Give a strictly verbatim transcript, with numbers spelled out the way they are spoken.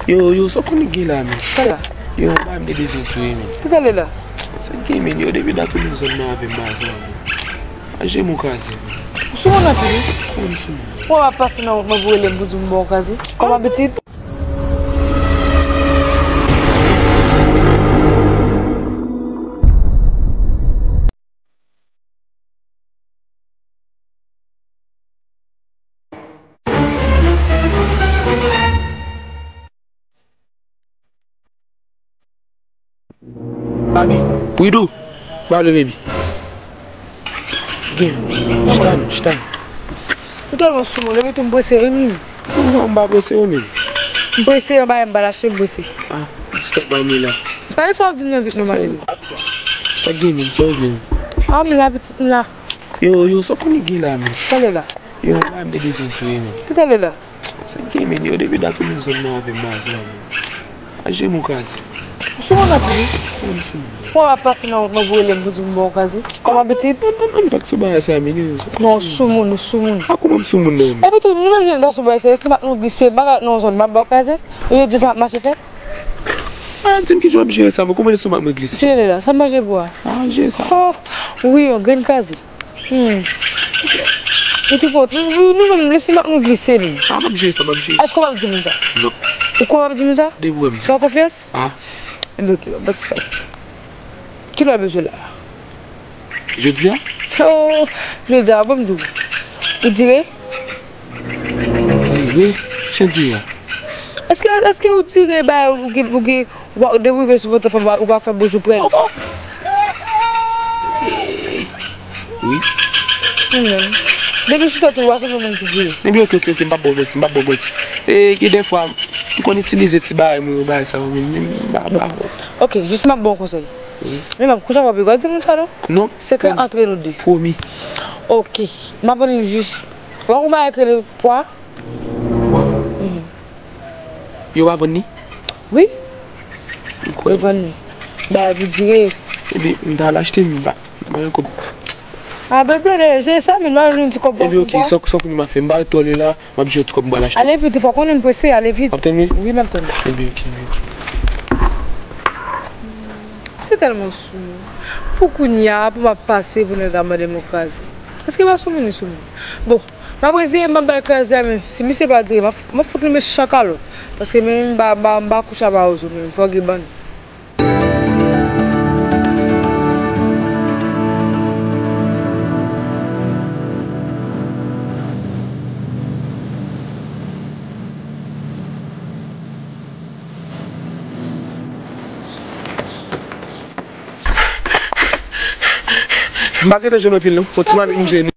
Yo, yo, sa w konn gen la, men? Sa la? Yo, m pa m te bezwen tou, men. Ki sa l ye la? Sa gen, men, yo, depi dat ou vin zòn nan avè m, ba sa, men. A je m ou kraze. Ou sou moun anpil, wi. Kòman m sou moun? Ou ap pase nan wout mwen pou rele m pou di m ba w kraze. Kòm abitid. Baby, Widou, ba le baby. Gen, chita non, chita non. Ou tèlman sou moun, epi tou m prese, wi, menm. Non, m pa prese, wi, menm. M prese, yon bagay m pa t achte, m prese. Ah, stop, ba m li la. Pale sa w ap di m nan vit non, madanm. Sa gen, menm, sa w gen? Ah, men la, pitit m la. Yo, yo, sa w konn gen la, menm? Sa l ye la? Yo, m pa m te bezwen tou, menm. Ki sa l ye la? Sa gen, men, yo, depi dat ou vin zòn nan avè m, ba sa, men. A je m ou kraze. Ou sou moun anpil, wi. Kòman m sou moun? Ou ap pase nan wout mwen pou rele m pou di m ba w kraze. Kòm abitid. An, an, an, m pa t sou bagay sa, men, yo. Non, ou sou moun, ou sou moun. A, kòman m sou moun, menm? Epi tou, nou menm jèn gason, bagay sa, si m ak nou glise, m pa ka nan yon zòn, m ap ba w kraze. Ou di sa m ap mache fè? A, di m kijan w ap jere sa, men, kòman lestomak mwen glise? Jere la, sa m manje pou a? A, jere sa. Oh, wi, yon grenn kraze. Hmm. Ou tou fò, nou, nou, nou menm, lestomak nou glise, menm. A, m ap jere sa, m ap jere. Èske w p ap di moun sa? Non. Ou kwè w p ap di moun sa? Depi w wè m. Fè w konfyans? A. Enben, oke, m ap pase sa. Kilè w bezwen la? Jodi a? Oh, jodi a, ban m di w. Ou dire? Dire? Jan dire a? Èske, èske ou dire, ba, ou gen, ou gen, ou pa, depi w rive sou pòt fanm, ou pa fè bonjou prè? Wi. Mwen menm. Depi sou tèt ou, ou pa sanble moun ki dire. Ebyen, oke, oke, oke, m p ap ba w manti, m p ap ba w manti. E, gen dèfwa, m konn itilize ti bagay mwen yo, bagay sa yo, men, men, m pa, m pa. Oke, jis m ap ba w konsèy. Wi. Men, m ap kouche avè w, pa di moun sa, non? Non. Sekrè antre nou de. Pwomi. Oke. M ap vin jis. Ou pa konn bagay ki rele pwa? Pwa? Mhm. Yo pa vann li? Wi. M kwè. Yo vann li. Bagay pou dire. Epi, m ta al achte, m pa, m pa gen kòb. A, bebe, se sa, men m pa jwenn ti kòb pou m. Epi, oke, sa, sa w konnen m ap fè? M pa ret twò lwen la, m ap jwenn ti kòb m pral achte. Ale vit, ou fò konnen m prese, ale vit. W ap tann mwen? Wi, m ap tann ou. Epi, oke, oke. Se tèlman sou moun. Pou kounye a, pou m ap pase, pou nèg la mande m yon kraze. Èske pa sou moun, li sou moun? Bon, m ap rezeye m, m ap ba l kraze a, men si misye pa dire, m ap, m ap fout li mechan kalòt. Paske men m pa, m pa, m pa kouche a mawozo, men fò gen bann. M pa gentan jwenn anpil non. Yon ti mamit m jwenn.